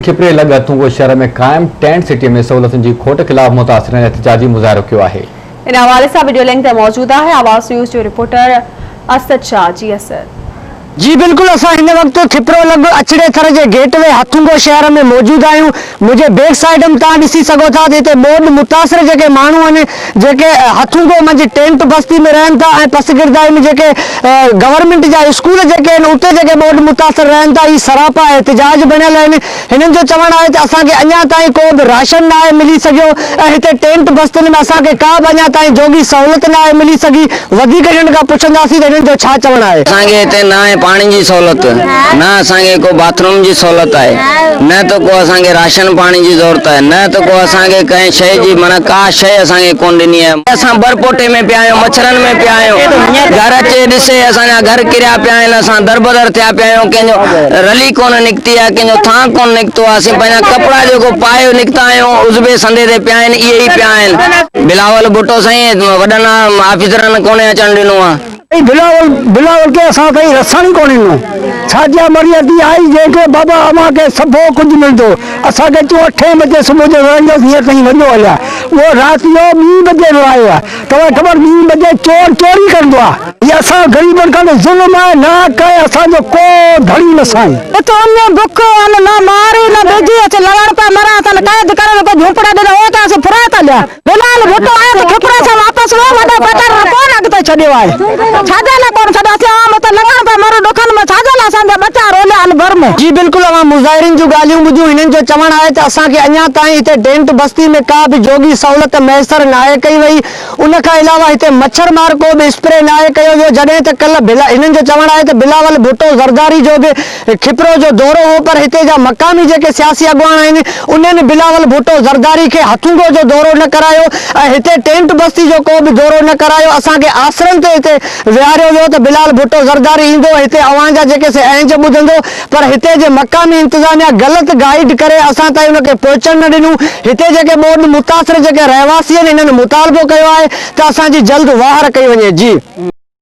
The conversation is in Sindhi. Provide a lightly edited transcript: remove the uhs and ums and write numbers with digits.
کپري لڳ هٿونگو شهر ۾ قائم ٽينٽ سٽي ۾ سهولتن جي کوٽ خلاف متاثرن احتجاجي مظاهرو ڪيو آهي. ان حوالي سان وڊيو لنڪ تي موجود آهي آواز نيوز جو رپورٽر اسد شاهه جي اسد. جي بلڪل اسان هن وقت کپرو لڳ اڇڙي ٿر جي گيٽ وي هٿونگو شهر ۾ موجود آهيون منهنجي بيڪ سائيڊ م توهان ڏسي سگهو ٿا ته هتي ٻوڏ متاثر جيڪي ماڻهو آهن جيڪي هٿونگو منجهه ٽينٽ بستي ۾ رهن ٿا ۽ پسگردائي ۾ جيڪي گورنمينٽ جا اسڪول جيڪي آهن اتي جيڪي ٻوڏ متاثر رهن ٿا اهي سراپا احتجاج بڻيل آهن هنن جو چوڻ آهي ته اسان کي اڃا تائين ڪو به راشن ناهي ملي سگهيو ۽ هتي ٽينٽ بستين ۾ اسان کي ڪا به اڃا تائين جوڳي سهولت ناهي ملي سگهي، وڌيڪ هنن کان پڇنداسين ته هنن جو ڇا چوڻ آهي. اسان کي هتي نه آهي پاڻي جي سهولت، نه اسان کي ڪو باٿ روم جي سهولت آهي، نه ته ڪو اسان کي راشن پاڻي جي ضرورت آهي، نه ته ڪو اسان کي ڪنهن شيء جي معنيٰ ڪا شيء اسان کي ڪونه ڏني آهي. اسان برپوٽي ۾ پيا آهيون، مڇرن ۾ پيا آهيون، گهر اچي ڏسي اسان جا گهر ڪريا پيا آهن، اسان دربدر ٿيا پيا آهيون، ڪنهن جو رلي ڪونه نڪتي آهي، ڪنهن جو ٿانء ڪونه نڪتو آهي، اسين پنهنجا ڪپڙا جيڪو پائي نڪتا آهيون، عضبي سندي تي پيا آهن، اهي ئي پيا آهن. بلاول ڀٽو سائين وڏن آفيسرن ڪونهي اچڻ ڏنو آهي. ۽ بلاول بلاول کي اسان تائين رسڻ ئي ڪونه ڏنو ڇا جي مري ادي آئي جنهن کي بابا اوهان کي سڀو ڪجهه ملندو اسان کي چيو اٺين بجي صبح جو رهندس هينئر تائين وڃو هليا اهو رات جو ٻي بجي آيو آهي توهان کي خبر ٻي بجي چور چوري ڪندو آهي. هي اسان غريبن کان ته ظلم آهي ناحق آهي اسان جو ڪو ڌڻي نه سائين. اتو امي بک ان نه ماري نه ٻيجي اسين لڙڻ پيا مران اسان قيد ڪري ڪو جهونپڙا ڏنا اهي ته اسين ڦرائي ٿا ڏيان. بلال ڀٽو آيو ته کپري سان واپس ويو، وڏو پٽر ڪونه اڳتي ڇڏيو آهي. ڇا جي لاء ڪونه ڇڏيو؟ اسين عوام اتي لنگهڻ پيا مرون ڏکن ۾، ڇا جي لاء اسان جا ٻچا روليا هن ڀر ۾. جي بلڪل اوهان مظاهرين جون ڳالهيون ٻڌيون هنن جو چوڻ آهي ته اسان کي اڃا تائين هتي ٽينٽ بستي ۾ ڪا به جوڳي سهولت ميسر ناهي ڪئي وئي ان کان علاوه هتي مڇر مار ڪو به اسپري ناهي ڪيو ويو جڏهن ته ڪلهه هنن جو چوڻ آهي ته بلاول ڀٽو زرداري جو به کپرو جو دورو هو پر هتي جا مقامي جيڪي سياسي اڳواڻ آهن انهن بلاول ڀٽو زرداري کي هٿونگو جو دورو نه ڪرايو ۽ هتي ٽينٽ بستي جو ڪو به دورو نه ڪرايو اسان کي آسرن تي هتي ويهاريو ويو ته بلال ڀٽو زرداري ايندو هتي اوهان جا جيڪي سي اهنج ٻڌندو پر هتي جي مقامي انتظاميا غلط گائيڊ ڪري اسان تائين ان کي پهچڻ نه ڏنو هتي جيڪي ٻوڏ متاثر جيڪي رهواسي آهن انهن مطالبو ڪيو آهي ته اسان جي جلد واهر ڪئي وڃي جي.